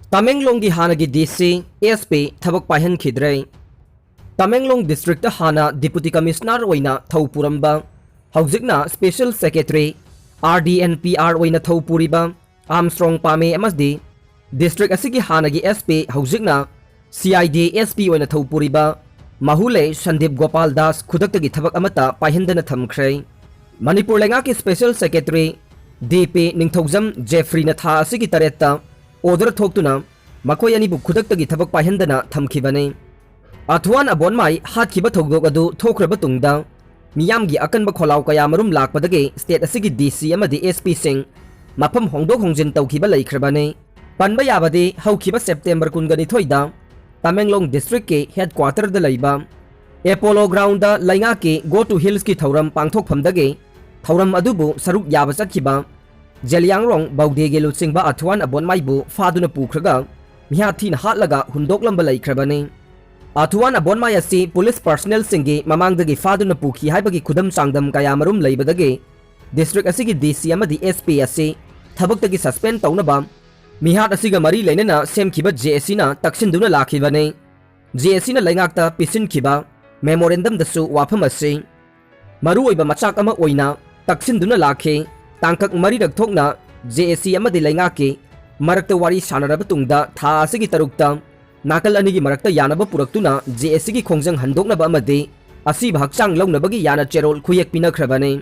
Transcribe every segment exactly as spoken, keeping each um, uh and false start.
ꯇꯃꯦꯡꯂꯣꯡꯒꯤ ꯍꯥꯟꯅꯒꯤ ꯗꯤ ꯁꯤ, ꯑꯦꯁ ꯄꯤ ꯊꯕꯛ ꯄꯥꯏꯍꯟꯈꯤꯗ꯭ꯔꯦ꯫ ꯇꯃꯦꯡꯂꯣꯡ ꯗꯤꯁꯇ꯭ꯔꯤꯛꯇ ꯍꯥꯟꯅ ꯗꯤꯄꯨꯇꯤ ꯀꯃꯤꯁꯅꯔ ꯑꯣꯏꯅ ꯊꯧ ꯄꯨꯔꯝꯕ, ꯍꯧꯖꯤꯛꯅ special secretary, R D N P R ꯑꯣꯏꯅ ꯊꯧ ꯄꯨꯔꯤꯕ ꯑꯥꯔꯝꯁꯇ꯭ꯔꯣꯡ ꯄꯥꯃꯦ ꯑꯃꯗꯤ ꯗꯤꯁꯇ꯭ꯔꯤꯛ ꯑꯁꯤꯒꯤ ꯍꯥꯟꯅꯒꯤ ꯑꯦꯁ ꯄꯤ, ꯍꯧꯖꯤꯛꯅ C I D S P ꯑꯣꯏꯅ ꯊꯧ ꯄꯨꯔꯤꯕ ꯃꯍꯨꯂꯦ ꯁꯟꯗꯤꯞ ꯒꯣꯄꯥꯜ ꯗꯥꯁ ꯈꯨꯗꯛꯇꯒꯤ ꯊꯕꯛ ꯑꯃꯠꯇ ꯄꯥꯏꯍꯟꯗꯅ ꯊꯝꯈ꯭ꯔꯦ꯫ ꯃꯅꯤꯄꯨꯔ ꯂꯩꯉꯥꯛꯀꯤ ꯁ꯭ꯄꯦꯁꯦꯜ ꯁꯦꯀ꯭ꯔꯦꯇꯔꯤ ꯗꯤ ꯄꯤ ꯅꯤꯡꯊꯧꯖꯝ ꯖꯦꯐ꯭ꯔꯤꯅ ꯊꯥ ꯑꯁꯤꯒꯤ ꯇꯔꯦꯠꯇ ꯑꯣꯔꯗꯔ ꯊꯣꯛꯇꯨꯅ ꯃꯈꯣꯏ ꯑꯅꯤꯕꯨ ꯈꯨꯗꯛꯇꯒꯤ ꯊꯕꯛ ꯄꯥꯏꯍꯟꯗꯅ ꯊꯝꯈꯤꯕꯅꯤ꯫ ꯑꯊꯨꯋꯥꯟ ꯑꯕꯣꯟꯃꯥꯏ ꯍꯥꯠꯈꯤꯕ ꯊꯧꯗꯣꯛ ꯑꯗꯨ ꯊꯣꯛꯈ꯭ꯔꯕ ꯇꯨꯡꯗ ꯃꯤꯌꯥꯝꯒꯤ ꯑꯀꯟꯕ ꯈꯣꯜꯂꯥꯎ ꯀꯌꯥ ꯃꯔꯨꯝ ꯂꯥꯛꯄꯗꯒꯤ ꯁ꯭ꯇꯦꯠ ꯑꯁꯤꯒꯤ ꯗꯤ ꯁꯤ ꯑꯃꯗꯤ ꯑꯦꯁ ꯄꯤꯁꯤꯡ ꯃꯐꯝ ꯍꯣꯡꯗꯣꯛ ꯍꯣꯡꯖꯤꯟ ꯇꯧꯈꯤꯕ ꯂꯩꯈ꯭ꯔꯕꯅꯤ꯫ ꯄꯟꯕ ꯌꯥꯕꯗꯤ, ꯍꯧꯈꯤꯕ ꯁꯦꯞꯇꯦꯝꯕꯔ ꯀꯨꯟꯒ ꯅꯤꯊꯣꯏꯗ ꯇꯃꯦꯡꯂꯣꯡ ꯗꯤꯁꯇ꯭ꯔꯤꯛꯀꯤ ꯍꯦꯗꯀ꯭ꯋꯥꯇꯔꯗ ꯂꯩꯕ ꯑꯦꯄꯣꯂꯣ ꯒ꯭ꯔꯥꯎꯟꯗ ꯂꯩꯉꯥꯛꯀꯤ Go to Hillsꯀꯤ ꯊꯧꯔꯝ ꯄꯥꯡꯊꯣꯛꯐꯝꯗꯒꯤ ꯊꯧꯔꯝ ꯑꯗꯨꯕꯨ ꯁꯔꯨꯛ ꯌꯥꯕ ꯆꯠꯈꯤꯕ ꯖꯦꯂꯤꯌꯥꯡꯔꯣꯡ ꯕꯧꯗꯦꯒꯤ ꯂꯨꯆꯤꯡꯕ ꯑꯊꯨꯋꯥꯟ ꯑꯕꯣꯟꯃꯥꯏꯕꯨ ꯐꯥꯗꯨꯅ ꯄꯨꯈ꯭ꯔꯒ ꯃꯤꯍꯥꯠ ꯊꯤꯅ ꯍꯥꯠꯂꯒ ꯍꯨꯟꯗꯣꯛꯂꯝꯕ ꯂꯩꯈ꯭ꯔꯕꯅꯤ꯫ ꯑꯊꯨꯋꯥꯟ ꯑꯕꯣꯟꯃꯥꯏ ꯑꯁꯤ ꯄꯨꯂꯤꯁ ꯄꯔꯁꯅꯦꯜꯁꯤꯡꯒꯤ ꯃꯃꯥꯡꯗꯒꯤ ꯐꯥꯗꯨꯅ ꯄꯨꯈꯤ ꯍꯥꯏꯕꯒꯤ ꯈꯨꯗꯝ ꯆꯥꯡꯗꯝ ꯀꯌꯥ ꯃꯔꯨꯝ ꯂꯩꯕꯗꯒꯤ ꯗꯤꯁꯇ꯭ꯔꯤꯛ ꯑꯁꯤꯒꯤ ꯗꯤ ꯁꯤ ꯑꯃꯗꯤ ꯑꯦꯁ ꯄꯤ ꯑꯁꯤ ꯊꯕꯛꯇꯒꯤ ꯁꯁꯄꯦꯟ ꯇꯧꯅꯕ ꯃꯤꯍꯥꯠ ꯑꯁꯤꯒ ꯃꯔꯤ ꯂꯩꯅꯅ ꯁꯦꯝꯈꯤꯕ ꯖꯦ ꯑꯦ ꯁꯤꯅ ꯇꯛꯁꯤꯟꯗꯨꯅ ꯂꯥꯛꯈꯤꯕꯅꯤ꯫ ꯖꯦ ꯑꯦ ꯁꯤꯅ ꯂꯩꯉꯥꯛꯇ ꯄꯤꯁꯤꯟꯈꯤꯕ ꯃꯦꯃꯣꯔꯦꯟꯗꯝꯗꯁꯨ ꯋꯥꯐꯝ ꯑꯁꯤ ꯃꯔꯨꯑꯣꯏꯕ ꯃꯆꯥꯛ ꯑꯃ ꯑꯣꯏꯅ ꯇꯛꯁꯤꯟꯗꯨꯅ ꯂꯥꯛꯈꯤ꯫ ꯇꯥꯡꯀꯛ ꯃꯔꯤꯔꯛ ꯊꯣꯛꯅ ꯖꯦ ꯑꯦ ꯁꯤ ꯑꯃꯗꯤ ꯂꯩꯉꯥꯛꯀꯤ ꯃꯔꯛꯇ ꯋꯥꯔꯤ ꯁꯥꯟꯅꯔꯕ ꯇꯨꯡꯗ ꯊꯥ ꯑꯁꯤꯒꯤ ꯇꯔꯨꯛꯇ ꯅꯥꯀꯜ ꯑꯅꯤꯒꯤ ꯃꯔꯛꯇ ꯌꯥꯅꯕ ꯄꯨꯔꯛꯇꯨꯅ ꯖꯦ ꯑꯦ ꯁꯤꯒꯤ ꯈꯣꯡꯖꯪ ꯍꯟꯗꯣꯛꯅꯕ ꯑꯃꯗꯤ ꯑꯁꯤꯕ ꯍꯛꯆꯥꯡ ꯂꯧꯅꯕꯒꯤ ꯌꯥꯅ ꯆꯦꯔꯣꯜ ꯈꯨꯌꯦꯛ ꯄꯤꯅꯈ꯭ꯔꯕꯅꯤ꯫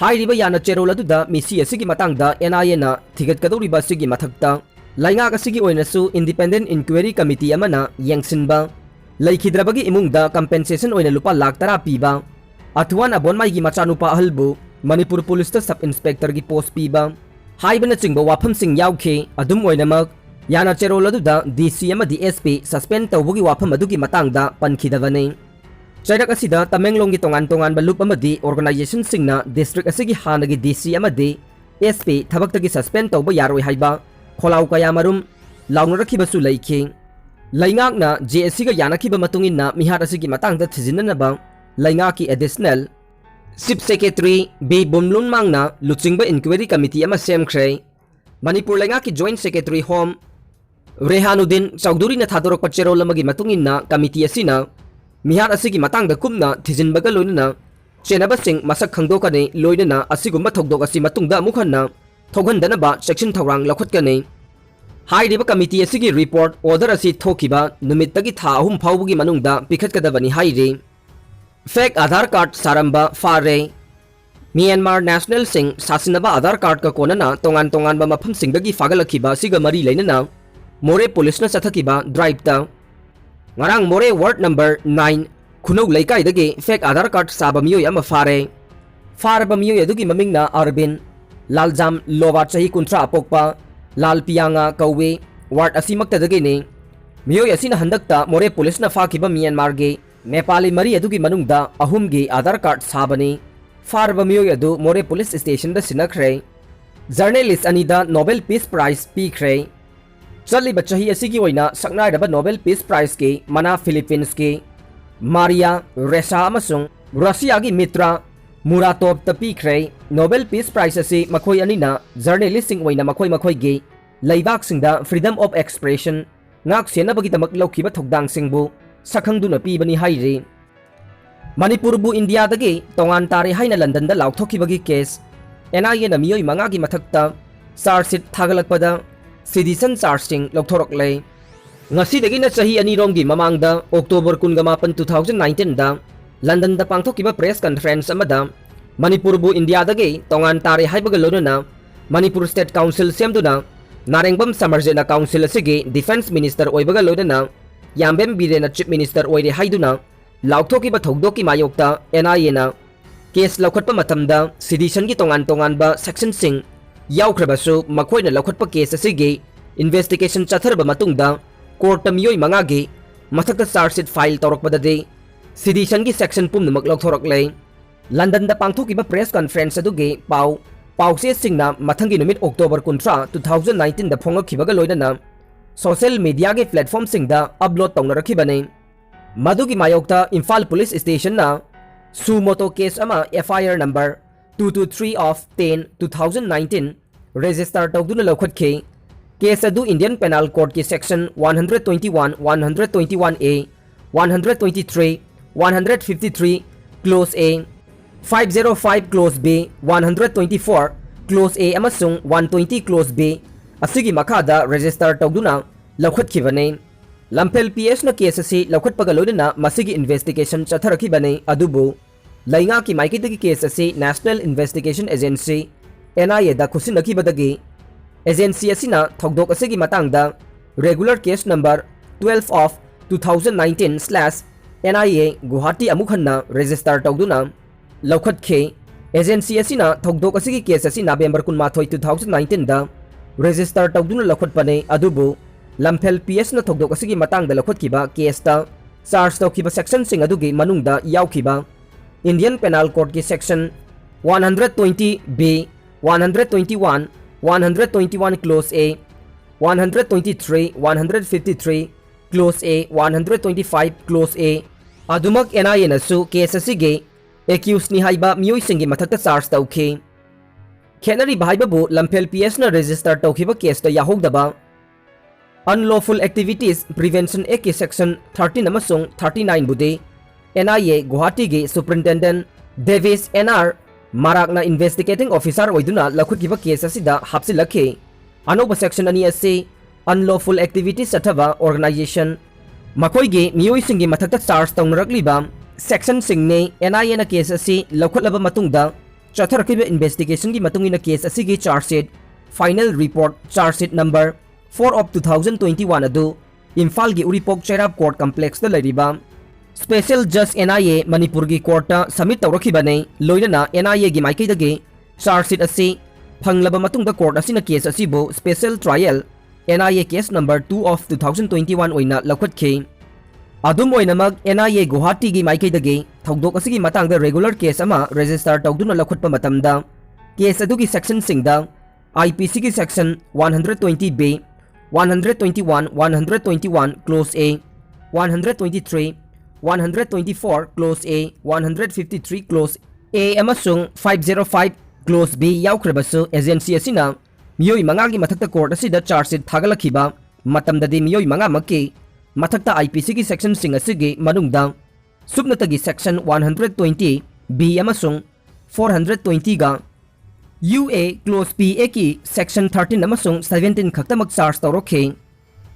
ꯍꯥꯏꯔꯤꯕ ꯌꯥꯅ ꯆꯦꯔꯣꯜ ꯑꯗꯨꯗ ꯃꯤꯁꯤ ꯑꯁꯤꯒꯤ ꯃꯇꯥꯡꯗ ꯑꯦꯟ ꯑꯥꯏ ꯑꯦꯅ ꯊꯤꯒꯠꯀꯗꯧꯔꯤꯕ ꯑꯁꯤꯒꯤ ꯃꯊꯛꯇ ꯂꯩꯉꯥꯛ ꯑꯁꯤꯒꯤ ꯑꯣꯏꯅꯁꯨ Independent Inquiry Committee ꯑꯃꯅ ꯌꯦꯡꯁꯤꯟꯕ, ꯂꯩꯈꯤꯗ꯭ꯔꯕꯒꯤ ꯏꯃꯨꯡꯗ compensation ꯑꯣꯏꯅ ꯂꯨꯄꯥ ꯂꯥꯈ ꯇꯔꯥ ꯄꯤꯕ, ꯑꯊꯨꯋꯥꯟ ꯑꯕꯣꯟꯃꯥꯏꯒꯤ ꯃꯆꯥꯅꯨꯄꯥ ꯑꯍꯜꯕꯨ ꯃꯅꯤꯄꯨꯔ ꯄꯨꯂꯤꯁꯇ ꯁꯕ ꯏꯟꯁꯄꯦꯛꯇꯔꯒꯤ ꯄꯣꯁ ꯄꯤꯕ ꯍꯥꯏꯕꯅꯆꯤꯡꯕ ꯋꯥꯐꯝꯁꯤꯡ ꯌꯥꯎꯈꯤ꯫ ꯑꯗꯨꯝ ꯑꯣꯏꯅꯃꯛ, ꯌꯥꯅ ꯆꯦꯔꯣꯜ ꯑꯗꯨꯗ ꯗꯤ ꯁꯤ ꯑꯃꯗꯤ ꯑꯦꯁ ꯄꯤ ꯁꯁꯄꯦꯟ ꯇꯧꯕꯒꯤ ꯋꯥꯐꯝ ꯑꯗꯨꯒꯤ ꯃꯇꯥꯡꯗ ꯄꯟꯈꯤꯗꯕꯅꯤ꯫ ꯆꯩꯔꯛ ꯑꯁꯤꯗ ꯇꯃꯦꯡꯂꯣꯡꯒꯤ ꯇꯣꯉꯥꯟ ꯇꯣꯉꯥꯟꯕ ꯂꯨꯞ ꯑꯃꯗꯤ organizationꯁꯤꯡꯅ ꯗꯤꯁꯇ꯭ꯔꯤꯛ ꯑꯁꯤꯒꯤ ꯍꯥꯟꯅꯒꯤ ꯗꯤ ꯁꯤ ꯑꯃꯗꯤ ꯑꯦꯁ ꯄꯤ ꯊꯕꯛꯇꯒꯤ ꯁꯁꯄꯦꯟ ꯇꯧꯕ ꯌꯥꯔꯣꯏ ꯍꯥꯏꯕ ꯈꯣꯜꯂꯥꯎ ꯀꯌꯥ ꯃꯔꯨꯝ ꯂꯥꯎꯅꯔꯛꯈꯤꯕꯁꯨ ꯂꯩꯈꯤ꯫ ꯂꯩꯉꯥꯛꯅ ꯖꯦ ꯑꯦ ꯁꯤꯒ ꯌꯥꯅꯈꯤꯕ ꯃꯇꯨꯡ ꯏꯟꯅ ꯃꯤꯍꯥꯠ ꯑꯁꯤꯒꯤ ꯃꯇꯥꯡꯗ ꯊꯤꯖꯤꯟꯅꯅꯕ ꯂꯩꯉꯥꯛꯀꯤ Additional Chief Secretary ꯕꯤ ꯕꯨꯝꯂꯨꯟꯃꯥꯡꯅ ꯂꯨꯆꯤꯡꯕ Inquiry Committee ꯑꯃ ꯁꯦꯝꯈ꯭ꯔꯦ꯫ ꯃꯅꯤꯄꯨꯔ ꯂꯩꯉꯥꯛꯀꯤ Joint Secretary Home ꯔꯦꯍꯥꯅꯨꯗꯤꯟ ꯆꯧꯙꯨꯔꯤꯅ ꯊꯥꯗꯣꯔꯛꯄ ꯆꯦꯔꯣꯜ ꯑꯃꯒꯤ ꯃꯇꯨꯡ ꯏꯟꯅ, ꯀꯃꯤꯇꯤ ꯑꯁꯤꯅ ꯃꯤꯍꯥꯠ ꯑꯁꯤꯒꯤ ꯃꯇꯥꯡꯗ ꯀꯨꯞꯅ ꯊꯤꯖꯤꯟꯕꯒ ꯂꯣꯏꯅꯅ ꯆꯦꯟꯅꯕꯁꯤꯡ ꯃꯁꯛ ꯈꯪꯗꯣꯛꯀꯅꯤ, ꯂꯣꯏꯅꯅ ꯑꯁꯤꯒꯨꯝꯕ ꯊꯧꯗꯣꯛ ꯑꯁꯤ ꯃꯇꯨꯡꯗ ꯑꯃꯨꯛ ꯍꯟꯅ ꯊꯣꯛꯍꯟꯗꯅꯕ ꯆꯦꯛꯁꯤꯟ ꯊꯧꯔꯥꯡ ꯂꯧꯈꯠꯀꯅꯤ꯫ ꯍꯥꯏꯔꯤꯕ ꯀꯃꯤꯇꯤ ꯑꯁꯤꯒꯤ ꯔꯤꯄꯣꯔꯠ ꯑꯣꯔꯗꯔ ꯑꯁꯤ ꯊꯣꯛꯈꯤꯕ ꯅꯨꯃꯤꯠꯇꯒꯤ ꯊꯥ ꯑꯍꯨꯝ ꯐꯥꯎꯕꯒꯤ ꯃꯅꯨꯡꯗ ꯄꯤꯈꯠꯀꯗꯕꯅꯤ ꯍꯥꯏꯔꯤ꯫ ꯐꯦꯛ ꯑꯥꯙꯥꯔ ꯀꯥꯔꯗ ꯁꯥꯔꯝꯕ ꯐꯥꯔꯦ꯫ ꯃ꯭ꯌꯥꯟꯃꯥꯔ ꯅꯦꯁꯅꯦꯜꯁꯤꯡ ꯁꯥꯁꯤꯟꯅꯕ ꯑꯥꯙꯥꯔ ꯀꯥꯔꯗꯀ ꯀꯣꯟꯅꯅ ꯇꯣꯉꯥꯟ ꯇꯣꯉꯥꯟꯕ ꯃꯐꯝꯁꯤꯡꯗꯒꯤ ꯐꯥꯒꯠꯂꯛꯈꯤꯕ ꯑꯁꯤꯒ ꯃꯔꯤ ꯂꯩꯅꯅ ꯃꯣꯔꯦ ꯄꯨꯂꯤꯁꯅ ꯆꯠꯊꯈꯤꯕ ꯗ꯭ꯔꯥꯏꯚꯇ ꯉꯔꯥꯡ ꯃꯣꯔꯦ ꯋꯥꯔꯗ ꯅꯝꯕꯔ ꯅꯥꯏꯟ ꯈꯨꯅꯧ ꯂꯩꯀꯥꯏꯗꯒꯤ ꯐꯦꯛ ꯑꯥꯙꯥꯔ ꯀꯥꯔꯗ ꯁꯥꯕ ꯃꯤꯑꯣꯏ ꯑꯃ ꯐꯥꯔꯦ꯫ ꯐꯥꯔꯕ ꯃꯤꯑꯣꯏ ꯑꯗꯨꯒꯤ ꯃꯃꯤꯡꯅ ꯑꯔꯕꯤꯟ ꯂꯥꯜꯖꯥꯝ ꯂꯣꯕꯥ, ꯆꯍꯤ ꯀꯨꯟꯊ꯭ꯔꯥ ꯑꯄꯣꯛꯄ, ꯂꯥꯜ ꯄꯤꯌꯥꯉꯥ ꯀꯧꯏ, ꯋꯥꯔꯗ ꯑꯁꯤꯃꯛꯇꯗꯒꯤꯅꯤ꯫ ꯃꯤꯑꯣꯏ ꯑꯁꯤꯅ ꯍꯟꯗꯛꯇ ꯃꯣꯔꯦ ꯄꯨꯂꯤꯁꯅ ꯐꯥꯈꯤꯕ ꯃ꯭ꯌꯥꯟꯃꯥꯔꯒꯤ ꯅꯦꯄꯥꯂꯤ ꯃꯔꯤ ꯑꯗꯨꯒꯤ ꯃꯅꯨꯡꯗ ꯑꯍꯨꯝꯒꯤ ꯑꯥꯙꯥꯔ ꯀꯥꯔꯗ ꯁꯥꯕꯅꯤ꯫ ꯐꯥꯔꯕ ꯃꯤꯑꯣꯏ ꯑꯗꯨ ꯃꯣꯔꯦ ꯄꯨꯂꯤꯁ ꯁ꯭ꯇꯦꯁꯟꯗ ꯁꯤꯟꯅꯈ꯭ꯔꯦ꯫ ꯖꯔꯅꯦꯂꯤꯁ ꯑꯅꯤꯗ ꯅꯣꯕꯦꯜ ꯄꯤꯁ ꯄ꯭ꯔꯥꯏꯖ ꯄꯤꯈ꯭ꯔꯦ꯫ ꯆꯠꯂꯤꯕ ꯆꯍꯤ ꯑꯁꯤꯒꯤ ꯑꯣꯏꯅ ꯁꯛꯅꯥꯏꯔꯕ ꯅꯣꯕꯦꯜ ꯄꯤꯁ ꯄ꯭ꯔꯥꯏꯖꯀꯤ ꯃꯅꯥ ꯐꯤꯂꯤꯄꯤꯟꯁꯀꯤ ꯃꯥꯔꯤꯌꯥ ꯔꯦꯁꯥ ꯑꯃꯁꯨꯡ ꯔꯁꯤꯌꯥꯒꯤ ꯃꯤꯇ꯭ꯔꯥ ꯃꯨꯔꯥꯇꯣꯞꯇ ꯄꯤꯈ꯭ꯔꯦ꯫ ꯅꯣꯕꯦꯜ ꯄꯤꯁ ꯄ꯭ꯔꯥꯏꯖ ꯑꯁꯤ ꯃꯈꯣꯏ ꯑꯅꯤꯅ ꯖꯔꯅꯦꯂꯤꯁꯁꯤꯡ ꯑꯣꯏꯅ ꯃꯈꯣꯏ ꯃꯈꯣꯏꯒꯤ ꯂꯩꯕꯥꯛꯁꯤꯡꯗ ꯐ꯭ꯔꯤꯗꯝ ꯑꯣꯐ ꯑꯦꯛꯁꯄ꯭ꯔꯦꯁꯟ ꯉꯥꯛ ꯁꯦꯟꯅꯕꯒꯤꯗꯃꯛ ꯂꯧꯈꯤꯕ ꯊꯧꯗꯥꯡꯁꯤꯡꯕꯨ ꯁꯛꯈꯪꯗꯨꯅ ꯄꯤꯕꯅꯤ ꯍꯥꯏꯔꯤ꯫ ꯃꯅꯤꯄꯨꯔꯕꯨ ꯏꯟꯗꯤꯌꯥꯗꯒꯤ ꯇꯣꯉꯥꯟ ꯇꯥꯔꯦ ꯍꯥꯏꯅ ꯂꯟꯗꯟꯗ ꯂꯥꯎꯊꯣꯛꯈꯤꯕꯒꯤ ꯀꯦꯁ, ꯑꯦꯟ ꯑꯥꯏ ꯑꯦꯅ ꯃꯤꯑꯣꯏ ꯃꯉꯥꯒꯤ ꯃꯊꯛꯇ ꯆꯥꯔꯖ ꯁꯤꯠ ꯊꯥꯒꯠꯂꯛꯄꯗ ꯁꯤꯗꯤꯁꯟ ꯆꯥꯔꯖꯁꯤꯡ ꯂꯧꯊꯣꯔꯛꯂꯦ꯫ ꯉꯁꯤꯗꯒꯤꯅ ꯆꯍꯤ ꯑꯅꯤꯔꯣꯝꯒꯤ ꯃꯃꯥꯡꯗ ꯑꯣꯛꯇꯣꯕꯔ ꯀꯨꯟꯒ ꯃꯥꯄꯟ, two thousand nineteenꯗ ꯂꯟꯗꯟꯗ ꯄꯥꯡꯊꯣꯛꯈꯤꯕ ꯄ꯭ꯔꯦꯁ ꯀꯟꯐꯔꯦꯟꯁ ꯑꯃꯗ ꯃꯅꯤꯄꯨꯔꯕꯨ ꯏꯟꯗꯤꯌꯥꯗꯒꯤ ꯇꯣꯉꯥꯟ ꯇꯥꯔꯦ ꯍꯥꯏꯕꯒ ꯂꯣꯏꯅꯅ ꯃꯅꯤꯄꯨꯔ ꯁ꯭ꯇꯦꯠ ꯀꯥꯎꯟꯁꯤꯜ ꯁꯦꯝꯗꯨꯅ ꯅꯥꯔꯦꯡꯕꯝ ꯁꯃꯔꯖꯤꯠꯅ ꯀꯥꯎꯟꯁꯤꯜ ꯑꯁꯤꯒꯤ ꯗꯤꯐꯦꯟꯁ ꯃꯤꯅꯤꯁꯇꯔ ꯑꯣꯏꯕꯒ ꯂꯣꯏꯅꯅ ꯌꯥꯝꯕꯦꯝ ꯕꯤꯔꯦꯟꯅ ꯆꯤꯐ ꯃꯤꯅꯤꯁꯇꯔ ꯑꯣꯏꯔꯦ ꯍꯥꯏꯗꯨꯅ ꯂꯥꯎꯊꯣꯛꯈꯤꯕ ꯊꯧꯗꯣꯛꯀꯤ ꯃꯥꯌꯣꯛꯇ ꯑꯦꯟ ꯑꯥꯏ ꯑꯦꯅ ꯀꯦꯁ ꯂꯧꯈꯠꯄ ꯃꯇꯝꯗ ꯁꯤꯗꯤꯁꯟꯒꯤ ꯇꯣꯉꯥꯟ ꯇꯣꯉꯥꯟꯕ ꯁꯦꯛꯁꯟꯁꯤꯡ ꯌꯥꯎꯈ꯭ꯔꯕꯁꯨ, ꯃꯈꯣꯏꯅ ꯂꯧꯈꯠꯄ ꯀꯦꯁ ꯑꯁꯤꯒꯤ ꯏꯟꯚꯦꯁꯇꯤꯒꯦꯁꯟ ꯆꯠꯊꯔꯕ ꯃꯇꯨꯡꯗ ꯀꯣꯔꯠꯇ ꯃꯤꯑꯣꯏ ꯃꯉꯥꯒꯤ ꯃꯊꯛꯇ ꯆꯥꯔꯖ ꯁꯤꯠ ꯐꯥꯏꯜ ꯇꯧꯔꯛꯄꯗꯗꯤ ꯁꯤꯗꯤꯁꯟꯒꯤ ꯁꯦꯛꯁꯟ ꯄꯨꯝꯅꯃꯛ ꯂꯧꯊꯣꯔꯛꯂꯦ꯫ ꯂꯟꯗꯟꯗ ꯄꯥꯡꯊꯣꯛꯈꯤꯕ ꯄ꯭ꯔꯦꯁ ꯀꯟꯐꯔꯦꯟꯁ ꯑꯗꯨꯒꯤ ꯄꯥꯎ ꯄꯥꯎꯆꯦꯁꯤꯡꯅ ꯃꯊꯪꯒꯤ ꯅꯨꯃꯤꯠ ꯑꯣꯛꯇꯣꯕꯔ ꯀꯨꯟꯊ꯭ꯔꯥ, two thousand nineteenꯗ ꯐꯣꯡꯂꯛꯈꯤꯕꯒ ꯂꯣꯏꯅꯅ ꯁꯣꯁꯤꯌꯦꯜ ꯃꯤꯗꯤꯌꯥꯒꯤ ꯄ꯭ꯂꯦꯠꯐꯣꯔꯝꯁꯤꯡꯗ ꯑꯞꯂꯣꯗ ꯇꯧꯅꯔꯛꯈꯤꯕꯅꯤ꯫ ꯃꯗꯨꯒꯤ ꯃꯥꯌꯣꯛꯇ ꯏꯝꯐꯥꯜ ꯄꯨꯂꯤꯁ ꯁ꯭ꯇꯦꯁꯟꯅ ꯁꯨ ꯃꯣꯇꯣ ꯀꯦꯁ ꯑꯃ, F I R number two two three of ten two thousand nineteen, register ꯇꯧꯗꯨꯅ ꯂꯧꯈꯠꯈꯤ꯫ Case ꯑꯗꯨ Indian Penal Code ꯀꯤ section one hundred twenty one, one hundred twenty one A, one hundred twenty three, one hundred fifty three, clause A, five zero five clause B, one hundred twenty four clause A ꯑꯃꯁꯨꯡ one twenty clause B ꯑꯁꯤꯒꯤ ꯃꯈꯥꯗ register ꯇꯧꯗꯨꯅ ꯂꯧꯈꯠꯈꯤꯕꯅꯤ꯫ ꯂꯝꯐꯦꯜ P S ꯅ case ꯑꯁꯤ ꯂꯧꯈꯠꯄꯒ ꯂꯣꯏꯅꯅ ꯃꯁꯤꯒꯤ investigation ꯆꯠꯊꯔꯛꯈꯤꯕꯅꯤ, ꯑꯗꯨꯕꯨ ꯂꯩꯉꯥꯛꯀꯤ ꯃꯥꯏꯀꯩꯗꯒꯤ case ꯑꯁꯤ National Investigation Agency, N I A the ꯈꯨꯠꯁꯤꯟꯅꯈꯤꯕꯗꯒꯤ agency ꯑꯁꯤꯅ ꯊꯧꯗꯣꯛ ꯑꯁꯤꯒꯤ ꯃꯇꯥꯡꯗ regular case number twelve of two thousand nineteen slash N I A Guwahati ꯑꯃꯨꯛ ꯍꯟꯅ register ꯇꯧꯗꯨꯅ ꯂꯧꯈꯠꯈꯤ꯫ Agency ꯑꯁꯤꯅ ꯊꯧꯗꯣꯛ ꯑꯁꯤꯒꯤ case ꯑꯁꯤ November ꯀꯨꯟꯃꯥꯊꯣꯏ, two thousand nineteen ꯗ register ꯇꯧꯗꯨꯅ ꯂꯧꯈꯠꯄꯅꯤ, ꯑꯗꯨꯕꯨ ꯂꯝꯐꯦꯜ P S ꯅ ꯊꯧꯗꯣꯛ ꯑꯁꯤꯒꯤ ꯃꯇꯥꯡꯗ ꯂꯧꯈꯠꯈꯤꯕ case ꯇ charge ꯇꯧꯈꯤꯕ section ꯁꯤꯡ ꯑꯗꯨꯒꯤ ꯃꯅꯨꯡꯗ ꯌꯥꯎꯈꯤꯕ Indian Penal Code ꯀꯤ section one hundred twenty B, one hundred twenty one, one hundred twenty one clause A, one hundred twenty three, one hundred fifty three clause A, one hundred twenty five clause A ꯑꯗꯨꯃꯛ N I A ꯅꯁꯨ case ꯑꯁꯤꯒꯤ accused ꯅꯤ ꯍꯥꯏꯕ ꯃꯤꯑꯣꯏꯁꯤꯡꯒꯤ ꯃꯊꯛꯇ charge ꯇꯧꯈꯤ꯫ ꯈꯦꯠꯅꯔꯤꯕ ꯍꯥꯏꯕꯕꯨ ꯂꯝꯐꯦꯜ P S ꯅ register ꯇꯧꯈꯤꯕ case ꯇ ꯌꯥꯎꯍꯧꯗꯕ Unlawful Activities Prevention Act ꯀꯤ section thirteen ꯑꯃꯁꯨꯡ thirty nine ꯕꯨꯗꯤ N I A Guwahati ꯒꯤ Superintendent Devis N R Marak ꯅ investigating officer ꯑꯣꯏꯗꯨꯅ ꯂꯧꯈꯠꯈꯤꯕ case ꯑꯁꯤꯗ ꯍꯥꯞꯆꯤꯜꯂꯛꯈꯤ꯫ ꯑꯅꯧꯕ section ꯑꯅꯤ ꯑꯁꯤ unlawful activities ꯆꯠꯊꯕ organization, ꯃꯈꯣꯏꯒꯤ ꯃꯤꯑꯣꯏꯁꯤꯡꯒꯤ ꯃꯊꯛꯇ charge ꯇꯧꯅꯔꯛꯂꯤꯕ section ꯁꯤꯡꯅꯤ꯫ N I A ꯅ case ꯑꯁꯤ ꯂꯧꯈꯠꯂꯕ ꯃꯇꯨꯡꯗ ꯆꯠꯊꯔꯛꯈꯤꯕ investigation ꯒꯤ ꯃꯇꯨꯡ ꯏꯟꯅ case ꯑꯁꯤꯒꯤ charge sheet, final report, charge sheet number four of two thousand twenty one ꯑꯗꯨ ꯏꯝꯐꯥꯜꯒꯤ ꯎꯔꯤꯄꯣꯛ ꯆꯩꯔꯥꯞ court complex ꯇ ꯂꯩꯔꯤꯕ Special Judge N I A ꯃꯅꯤꯄꯨꯔꯒꯤ court ꯇ submit ꯇꯧꯔꯛꯈꯤꯕꯅꯤ꯫ ꯂꯣꯏꯅꯅ N I A ꯒꯤ ꯃꯥꯏꯀꯩꯗꯒꯤ charge sheet ꯑꯁꯤ ꯐꯪꯂꯕ ꯃꯇꯨꯡꯗ court ꯑꯁꯤꯅ case ꯑꯁꯤꯕꯨ special trial N I A case number two of two thousand twenty one ꯑꯣꯏꯅ ꯂꯧꯈꯠꯈꯤ꯫ ꯑꯗꯨꯝ ꯑꯣꯏꯅꯃꯛ, N I A Guwahati ꯒꯤ ꯃꯥꯏꯀꯩꯗꯒꯤ ꯊꯧꯗꯣꯛ ꯑꯁꯤꯒꯤ ꯃꯇꯥꯡꯗ regular case ꯑꯃ register ꯇꯧꯗꯨꯅ ꯂꯧꯈꯠꯄ ꯃꯇꯝꯗ, case ꯑꯗꯨꯒꯤ section ꯁꯤꯡꯗ I P C ꯒꯤ section one hundred twenty B, one hundred twenty one, one hundred twenty one clause A, one hundred twenty three, one hundred twenty four clause A, one hundred fifty three clause A ꯑꯃꯁꯨꯡ five zero five clause B ꯌꯥꯎꯈ꯭ꯔꯕꯁꯨ, agency ꯑꯁꯤꯅ ꯃꯤꯑꯣꯏ ꯃꯉꯥꯒꯤ ꯃꯊꯛꯇ court ꯑꯁꯤꯗ charge sheet ꯊꯥꯒꯠꯂꯛꯈꯤꯕ ꯃꯇꯝꯗꯗꯤ, ꯃꯤꯑꯣꯏ ꯃꯉꯥꯃꯛꯀꯤ ꯃꯊꯛꯇ I P Cꯒꯤ sectionꯁꯤꯡ ꯑꯁꯤꯒꯤ ꯃꯅꯨꯡꯗ ꯁꯨꯞꯅꯇꯒꯤ section one hundred twenty B ꯑꯃꯁꯨꯡ four hundred twenty ꯒ U A clause P Aꯒꯤ section thirteen ꯑꯃꯁꯨꯡ seventeen ꯈꯛꯇꯃꯛ charge ꯇꯧꯔꯛꯈꯤ꯫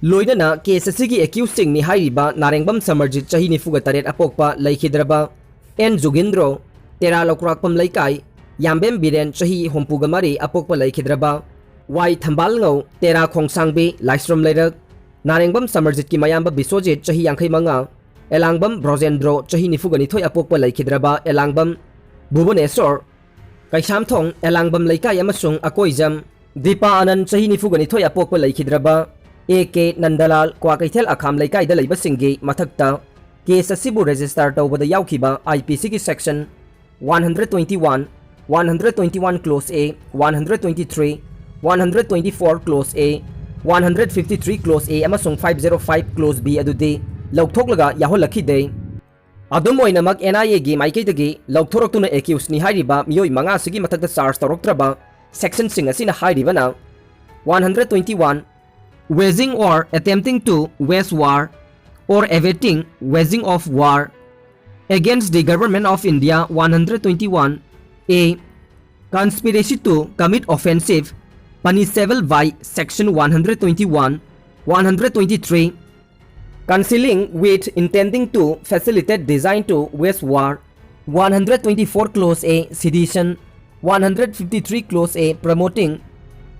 ꯂꯣꯏꯅꯅ case ꯑꯁꯤꯒꯤ accusedꯁꯤꯡꯅꯤ ꯍꯥꯏꯔꯤꯕ ꯅꯥꯔꯦꯡꯕꯝ ꯁꯃꯔꯖꯤꯠ, ꯆꯍꯤ ꯅꯤꯐꯨꯒ ꯇꯔꯦꯠ ꯑꯄꯣꯛꯄ, ꯂꯩꯈꯤꯗ꯭ꯔꯕ, N ꯖꯨꯒꯤꯟꯗ꯭ꯔꯣ, ꯇꯦꯔꯥ ꯂꯧꯀ꯭ꯔꯥꯛꯄꯝ ꯂꯩꯀꯥꯏ, ꯌꯥꯝꯕꯦꯝ ꯕꯤꯔꯦꯟ, ꯆꯍꯤ ꯍꯨꯝꯐꯨꯒ ꯃꯔꯤ ꯑꯄꯣꯛꯄ, ꯂꯩꯈꯤꯗ꯭ꯔꯕ, Y ꯊꯝꯕꯥꯜꯉꯧ, ꯇꯦꯔꯥ ꯈꯣꯡꯁꯥꯡꯕꯤ, ꯂꯥꯏꯁ꯭ꯔꯝ ꯂꯩꯔꯛ, ꯅꯥꯔꯦꯡꯕꯝ ꯁꯃꯔꯖꯤꯠꯀꯤ ꯃꯌꯥꯝꯕ ꯕꯤꯁ꯭ꯋꯖꯤꯠ, ꯆꯍꯤ ꯌꯥꯡꯈꯩ ꯃꯉꯥ, ꯑꯦꯂꯥꯡꯕꯝ ꯕ꯭ꯔꯣꯖꯦꯟꯗ꯭ꯔꯣ, ꯆꯍꯤ ꯅꯤꯐꯨꯒ ꯅꯤꯊꯣꯏ ꯑꯄꯣꯛꯄ, ꯂꯩꯈꯤꯗ꯭ꯔꯕ, ꯑꯦꯂꯥꯡꯕꯝ ꯚꯨꯕꯅꯦꯁꯣꯔ, ꯀꯩꯁꯥꯝꯊꯣꯡ ꯑꯦꯂꯥꯡꯕꯝ ꯂꯩꯀꯥꯏ ꯑꯃꯁꯨꯡ ꯑꯀꯣꯏꯖꯝ, ꯗꯤꯄꯥ ꯑꯅꯟ, ꯆꯍꯤ ꯅꯤꯐꯨꯒ ꯅꯤꯊꯣꯏ ꯑꯄꯣꯛꯄ, ꯂꯩꯈꯤꯗ꯭ꯔꯕ, A K ꯅꯟꯗꯂꯥꯜ, ꯀ꯭ꯋꯥꯀꯩꯊꯦꯜ ꯑꯈꯥꯝ ꯂꯩꯀꯥꯏꯗ ꯂꯩꯕꯁꯤꯡꯒꯤ ꯃꯊꯛꯇ case ꯑꯁꯤꯕꯨ register ꯇꯧꯕꯗ ꯌꯥꯎꯈꯤꯕ I P Cꯒꯤ section one hundred twenty one, one hundred twenty one clause A, one hundred twenty three, one hundred twenty four clause A, one hundred fifty three clause A ꯑꯃꯁꯨꯡ five zero five clause B ꯑꯗꯨꯗꯤ ꯂꯧꯊꯣꯛꯂꯒ ꯌꯥꯎꯍꯜꯂꯛꯈꯤꯗꯦ꯫ ꯑꯗꯨꯝ ꯑꯣꯏꯅꯃꯛ, N I Aꯒꯤ ꯃꯥꯏꯀꯩꯗꯒꯤ ꯂꯧꯊꯣꯔꯛꯇꯨꯅ accusedꯅꯤ ꯍꯥꯏꯔꯤꯕ ꯃꯤꯑꯣꯏ ꯃꯉꯥꯁꯤꯒꯤ ꯃꯊꯛꯇ charge ꯇꯧꯔꯛꯇ꯭ꯔꯕ sectionꯁꯤꯡ ꯑꯁꯤꯅ ꯍꯥꯏꯔꯤꯕꯅ: one hundred twenty one, waging or attempting to wage war or abetting waging of war against the Government of India, one hundred twenty one A, conspiracy to commit offensive punishable by section one hundred twenty one, one hundred twenty three, concealing with intending to facilitate design to wage war, one hundred twenty four clause A, sedition, one hundred fifty three clause A, promoting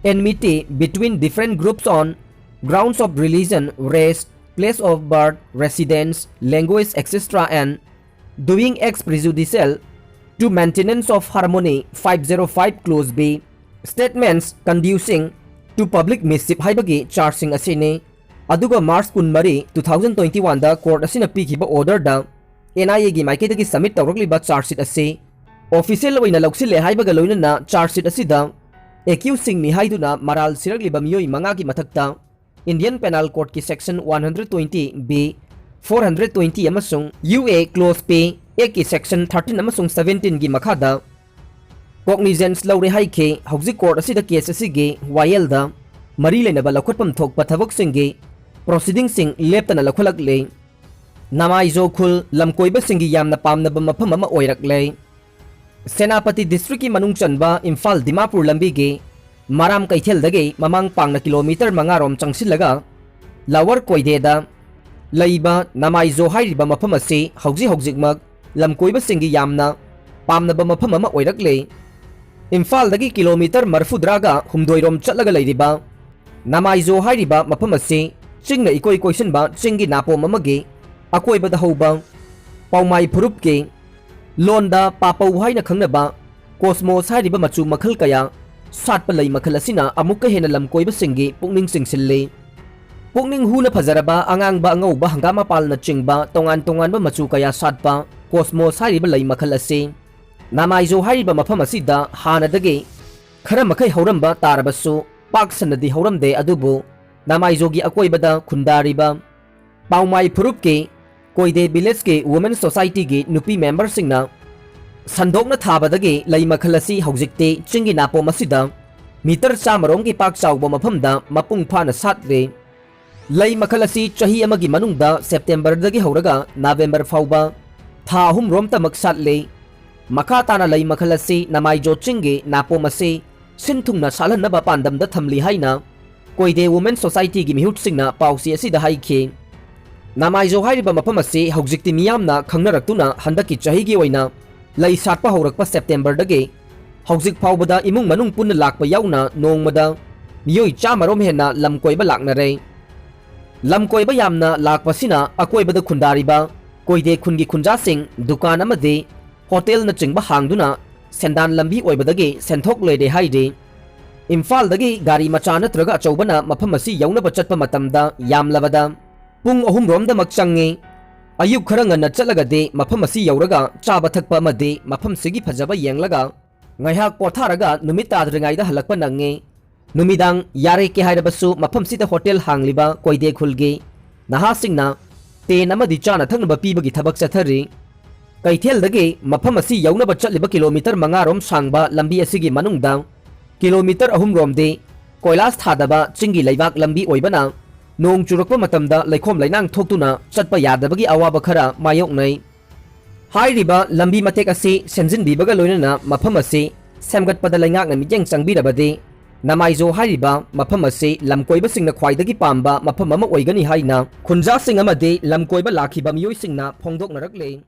enmity between different groups on grounds of religion, race, place of birth, residence, language, et cetera, and doing acts prejudicial to maintenance of harmony, five zero five clause B, statements conducing to public mischief ꯍꯥꯏꯕꯒꯤ chargeꯁꯤꯡ ꯑꯁꯤꯅꯤ꯫ ꯑꯗꯨꯒ March ꯀꯨꯟꯃꯔꯤ, two thousand twenty one ꯗ court ꯑꯁꯤꯅ ꯄꯤꯈꯤꯕ orderꯗ N I Aꯒꯤ ꯃꯥꯏꯀꯩꯗꯒꯤ submit ꯇꯧꯔꯛꯂꯤꯕ charge sheet ꯑꯁꯤ official ꯑꯣꯏꯅ ꯂꯧꯁꯤꯜꯂꯦ ꯍꯥꯏꯕꯒ ꯂꯣꯏꯅꯅ charge sheet ꯑꯁꯤꯗ accusedꯁꯤꯡꯅꯤ ꯍꯥꯏꯗꯨꯅ ꯃꯔꯥꯜ ꯁꯤꯔꯛꯂꯤꯕ ꯃꯤꯑꯣꯏ ꯃꯉꯥꯒꯤ ꯃꯊꯛꯇ Indian Penal Codeꯀꯤ section one hundred twenty B, four hundred twenty ꯑꯃꯁꯨꯡ U A clause P Aꯒꯤ section thirteen ꯑꯃꯁꯨꯡ seventeenꯒꯤ ꯃꯈꯥꯗ ꯀꯣꯒꯅꯤꯖꯦꯟꯁ ꯂꯧꯔꯦ ꯍꯥꯏꯈꯤ꯫ ꯍꯧꯖꯤꯛ ꯀꯣꯔꯠ ꯑꯁꯤꯗ ꯀꯦꯁ ꯑꯁꯤꯒꯤ ꯋꯥꯌꯦꯜꯗ ꯃꯔꯤ ꯂꯩꯅꯕ ꯂꯧꯈꯠꯐꯝ ꯊꯣꯛꯄ ꯊꯕꯛꯁꯤꯡꯒꯤ ꯄ꯭ꯔꯣꯁꯤꯗꯤꯡꯁꯤꯡ ꯂꯦꯞꯇꯅ ꯂꯧꯈꯠꯂꯛꯂꯤ꯫ ꯅꯃꯥꯏꯖꯣ ꯈꯨꯜ ꯂꯝꯀꯣꯏꯕꯁꯤꯡꯒꯤ ꯌꯥꯝꯅ ꯄꯥꯝꯅꯕ ꯃꯐꯝ ꯑꯃ ꯑꯣꯏꯔꯛꯂꯦ꯫ ꯁꯦꯅꯥꯄꯇꯤ ꯗꯤꯁꯇ꯭ꯔꯤꯛꯀꯤ ꯃꯅꯨꯡ ꯆꯟꯕ ꯏꯝꯐꯥꯜ ꯗꯤꯃꯥꯄꯨꯔ ꯂꯝꯕꯤꯒꯤ ꯃꯔꯥꯝ ꯀꯩꯊꯦꯜꯗꯒꯤ ꯃꯃꯥꯡ ꯄꯥꯡꯅ ꯀꯤꯂꯣꯃꯤꯇꯔ ꯃꯉꯥꯔꯣꯝ ꯆꯪꯁꯤꯜꯂꯒ ꯂꯋꯔ ꯀꯣꯏꯗꯦꯗ ꯂꯩꯕ ꯅꯃꯥꯏꯖꯣ ꯍꯥꯏꯔꯤꯕ ꯃꯐꯝ ꯑꯁꯤ ꯍꯧꯖꯤꯛ ꯍꯧꯖꯤꯛꯃꯛ ꯂꯝꯀꯣꯏꯕꯁꯤꯡꯒꯤ ꯌꯥꯝꯅ ꯄꯥꯝꯅꯕ ꯃꯐꯝ ꯑꯃ ꯑꯣꯏꯔꯛꯂꯦ꯫ ꯏꯝꯐꯥꯜꯗꯒꯤ ꯀꯤꯂꯣꯃꯤꯇꯔ ꯃꯔꯤꯐꯨꯇꯔꯥꯒ ꯍꯨꯝꯗꯣꯏꯔꯣꯝ ꯆꯠꯂꯒ ꯂꯩꯔꯤꯕ ꯅꯃꯥꯏꯖꯣ ꯍꯥꯏꯔꯤꯕ ꯃꯐꯝ ꯑꯁꯤ ꯆꯤꯡꯅ ꯏꯀꯣꯏ ꯀꯣꯏꯁꯤꯟꯕ ꯆꯤꯡꯒꯤ ꯅꯥꯄꯣꯝ ꯑꯃꯒꯤ ꯑꯀꯣꯏꯕꯗ ꯍꯧꯕ ꯄꯥꯎꯃꯥꯏ ꯐꯨꯔꯨꯞꯀꯤ ꯂꯣꯟꯗ ꯄꯥꯄꯧ ꯍꯥꯏꯅ ꯈꯪꯅꯕ ꯀꯣꯁꯃꯣꯁ ꯍꯥꯏꯔꯤꯕ ꯃꯆꯨ ꯃꯈꯜ ꯀꯌꯥ ꯁꯥꯠꯄ ꯂꯩ ꯃꯈꯜ ꯑꯁꯤꯅ ꯑꯃꯨꯛꯀ ꯍꯦꯟꯅ ꯂꯝꯀꯣꯏꯕꯁꯤꯡꯒꯤ ꯄꯨꯛꯅꯤꯡ ꯆꯤꯡꯁꯤꯜꯂꯤ꯫ ꯄꯨꯛꯅꯤꯡ ꯍꯨꯅ ꯐꯖꯔꯕ ꯑꯉꯥꯡꯕ, ꯑꯉꯧꯕ, ꯍꯪꯒꯥꯝ ꯃꯄꯥꯜꯅꯆꯤꯡꯕ ꯇꯣꯉꯥꯟ ꯇꯣꯉꯥꯟꯕ ꯃꯆꯨ ꯀꯌꯥ ꯁꯥꯠꯄ ꯀꯣꯁꯃꯣꯁ ꯍꯥꯏꯔꯤꯕ ꯂꯩ ꯃꯈꯜ ꯑꯁꯤ ꯅꯃꯥꯏꯖꯣ ꯍꯥꯏꯔꯤꯕ ꯃꯐꯝ ꯑꯁꯤꯗ ꯍꯥꯟꯅꯗꯒꯤ ꯈꯔ ꯃꯈꯩ ꯍꯧꯔꯝꯕ ꯇꯥꯔꯕꯁꯨ ꯄꯥꯛ ꯁꯟꯅꯗꯤ ꯍꯧꯔꯝꯗꯦ꯫ ꯑꯗꯨꯕꯨ ꯅꯃꯥꯏꯖꯣꯒꯤ ꯑꯀꯣꯏꯕꯗ ꯈꯨꯟꯗꯥꯔꯤꯕ ꯄꯥꯎꯃꯥꯏ ꯐꯨꯔꯨꯞꯀꯤ ꯀꯣꯏꯗꯦ ꯚꯤꯂꯦꯖꯀꯤ ꯋꯨꯃꯦꯟ ꯁꯣꯁꯥꯏꯇꯤꯒꯤ ꯅꯨꯄꯤ ꯃꯦꯝꯕꯔꯁꯤꯡꯅ ꯁꯟꯗꯣꯛꯅ ꯊꯥꯕꯗꯒꯤ ꯂꯩ ꯃꯈꯜ ꯑꯁꯤ ꯍꯧꯖꯤꯛꯇꯤ ꯆꯤꯡꯒꯤ ꯅꯥꯄꯣꯝ ꯑꯁꯤꯗ ꯃꯤꯇꯔ ꯆꯥꯝꯃꯔꯣꯝꯒꯤ ꯄꯥꯛ ꯆꯥꯎꯕ ꯃꯐꯝꯗ ꯃꯄꯨꯡ ꯐꯥꯅ ꯁꯥꯠꯂꯦ꯫ ꯂꯩ ꯃꯈꯜ ꯑꯁꯤ ꯆꯍꯤ ꯑꯃꯒꯤ ꯃꯅꯨꯡꯗ ꯁꯦꯞꯇꯦꯝꯕꯔꯗꯒꯤ ꯍꯧꯔꯒ ꯅꯕꯦꯝꯕꯔ ꯐꯥꯎꯕ ꯊꯥ ꯑꯍꯨꯝꯔꯣꯝꯇꯃꯛ ꯁꯥꯠꯂꯦ꯫ ꯃꯈꯥ ꯇꯥꯅ ꯂꯩ ꯃꯈꯜ ꯑꯁꯤ ꯅꯃꯥꯏꯖꯣ ꯆꯤꯡꯒꯤ ꯅꯥꯄꯣꯝ ꯑꯁꯤ ꯁꯤꯟ ꯊꯨꯡꯅ ꯁꯥꯠꯍꯟꯅꯕ ꯄꯥꯟꯗꯝꯗ ꯊꯝꯂꯤ ꯍꯥꯏꯅ ꯀꯣꯏꯗꯦ ꯋꯨꯃꯦꯟ ꯁꯣꯁꯥꯏꯇꯤꯒꯤ ꯃꯤꯍꯨꯠꯁꯤꯡꯅ ꯄꯥꯎꯆꯦ ꯑꯁꯤꯗ ꯍꯥꯏꯈꯤ꯫ ꯅꯃꯥꯏꯖꯣ ꯍꯥꯏꯔꯤꯕ ꯃꯐꯝ ꯑꯁꯤ ꯍꯧꯖꯤꯛꯇꯤ ꯃꯤꯌꯥꯝꯅ ꯈꯪꯅꯔꯛꯇꯨꯅ ꯍꯟꯗꯛꯀꯤ ꯆꯍꯤꯒꯤ ꯑꯣꯏꯅ ꯂꯩ ꯁꯥꯠꯄ ꯍꯧꯔꯛꯄ ꯁꯦꯞꯇꯦꯝꯕꯔꯗꯒꯤ ꯍꯧꯖꯤꯛ ꯐꯥꯎꯕꯗ ꯏꯃꯨꯡ ꯃꯅꯨꯡ ꯄꯨꯟꯅ ꯂꯥꯛꯄ ꯌꯥꯎꯅ ꯅꯣꯡꯃꯗ ꯃꯤꯑꯣꯏ ꯆꯥꯝꯃꯔꯣꯝ ꯍꯦꯟꯅ ꯂꯝ ꯀꯣꯏꯕ ꯂꯥꯛꯅꯔꯦ꯫ ꯂꯝ ꯀꯣꯏꯕ ꯌꯥꯝꯅ ꯂꯥꯛꯄꯁꯤꯅ ꯑꯀꯣꯏꯕꯗ ꯈꯨꯟꯗꯥꯔꯤꯕ ꯀꯣꯏꯗꯦ ꯈꯨꯟꯒꯤ ꯈꯨꯟꯖꯥꯁꯤꯡ ꯗꯨꯀꯥꯟ ꯑꯃꯗꯤ ꯍꯣꯇꯦꯜꯅꯆꯤꯡꯕ ꯍꯥꯡꯗꯨꯅ ꯁꯦꯟꯗꯥꯟ ꯂꯝꯕꯤ ꯑꯣꯏꯕꯗꯒꯤ ꯁꯦꯟꯊꯣꯛ ꯂꯩꯔꯦ ꯍꯥꯏꯔꯤ꯫ ꯏꯝꯐꯥꯜꯗꯒꯤ ꯒꯥꯔꯤ ꯃꯆꯥ ꯅꯠꯇ꯭ꯔꯒ ꯑꯆꯧꯕꯅ ꯃꯐꯝ ꯑꯁꯤ ꯌꯧꯅꯕ ꯆꯠꯄ ꯃꯇꯝꯗ ꯌꯥꯝꯂꯕꯗ ꯄꯨꯡ ꯑꯍꯨꯝꯔꯣꯝꯗꯃꯛ ꯆꯪꯉꯤ꯫ ꯑꯌꯨꯛ ꯈꯔ ꯉꯟꯅ ꯆꯠꯂꯒꯗꯤ ꯃꯐꯝ ꯑꯁꯤ ꯌꯧꯔꯒ ꯆꯥꯕ ꯊꯛꯄ ꯑꯃꯗꯤ ꯃꯐꯝꯁꯤꯒꯤ ꯐꯖꯕ ꯌꯦꯡꯂꯒ ꯉꯥꯏꯍꯥꯛ ꯄꯣꯊꯥꯔꯒ ꯅꯨꯃꯤꯠ ꯇꯥꯗ꯭ꯔꯤꯉꯩꯗ ꯍꯜꯂꯛꯄ ꯅꯪꯉꯤ꯫ ꯅꯨꯃꯤꯗꯥꯡ ꯌꯥꯔꯦꯛꯀꯦ ꯍꯥꯏꯔꯕꯁꯨ ꯃꯐꯝꯁꯤꯗ ꯍꯣꯇꯦꯜ ꯍꯥꯡꯂꯤꯕ ꯀꯣꯏꯗꯦ ꯈꯨꯜꯒꯤ ꯅꯍꯥꯁꯤꯡꯅ ꯇꯦꯟ ꯑꯃꯗꯤ ꯆꯥꯅ ꯊꯛꯅꯕ ꯄꯤꯕꯒꯤ ꯊꯕꯛ ꯆꯠꯊꯔꯤ꯫ ꯀꯩꯊꯦꯜꯗꯒꯤ ꯃꯐꯝ ꯑꯁꯤ ꯌꯧꯅꯕ ꯆꯠꯂꯤꯕ ꯀꯤꯂꯣꯃꯤꯇꯔ ꯃꯉꯥ ꯔꯣꯝ ꯁꯥꯡꯕ ꯂꯝꯕꯤ ꯑꯁꯤꯒꯤ ꯃꯅꯨꯡꯗ ꯀꯤꯂꯣꯃꯤꯇꯔ ꯑꯍꯨꯝ ꯔꯣꯝꯗꯤ ꯀꯣꯏꯂꯥꯁ ꯊꯥꯗꯕ ꯆꯤꯡꯒꯤ ꯂꯩꯕꯥꯛ ꯂꯝꯕꯤ ꯑꯣꯏꯕꯅ, ꯅꯣꯡ ꯆꯨꯔꯛꯄ ꯃꯇꯝꯗ ꯂꯩꯈꯣꯝ ꯂꯩꯅꯥꯡ ꯊꯣꯛꯇꯨꯅ ꯆꯠꯄ ꯌꯥꯗꯕꯒꯤ ꯑꯋꯥꯕ ꯈꯔ ꯃꯥꯌꯣꯛꯅꯩ꯫ ꯍꯥꯏꯔꯤꯕ ꯂꯝꯕꯤ ꯃꯇꯦꯛ ꯑꯁꯤ ꯁꯦꯝꯖꯤꯟꯕꯤꯕꯒ ꯂꯣꯏꯅꯅ ꯃꯐꯝ ꯑꯁꯤ ꯁꯦꯝꯒꯠꯄꯗ ꯂꯩꯉꯥꯛꯅ ꯃꯤꯠꯌꯦꯡ ꯆꯪꯕꯤꯔꯕꯗꯤ, ꯅꯃꯥꯏꯖꯣ ꯍꯥꯏꯔꯤꯕ ꯃꯐꯝ ꯑꯁꯤ ꯂꯝꯀꯣꯏꯕꯁꯤꯡꯅ ꯈ꯭ꯋꯥꯏꯗꯒꯤ ꯄꯥꯝꯕ ꯃꯐꯝ ꯑꯃ ꯑꯣꯏꯒꯅꯤ ꯍꯥꯏꯅ ꯈꯨꯟꯖꯥꯁꯤꯡ ꯑꯃꯗꯤ ꯂꯝꯀꯣꯏꯕ ꯂꯥꯛꯈꯤꯕ ꯃꯤꯑꯣꯏꯁꯤꯡꯅ ꯐꯣꯡꯗꯣꯛꯅꯔꯛꯂꯤ꯫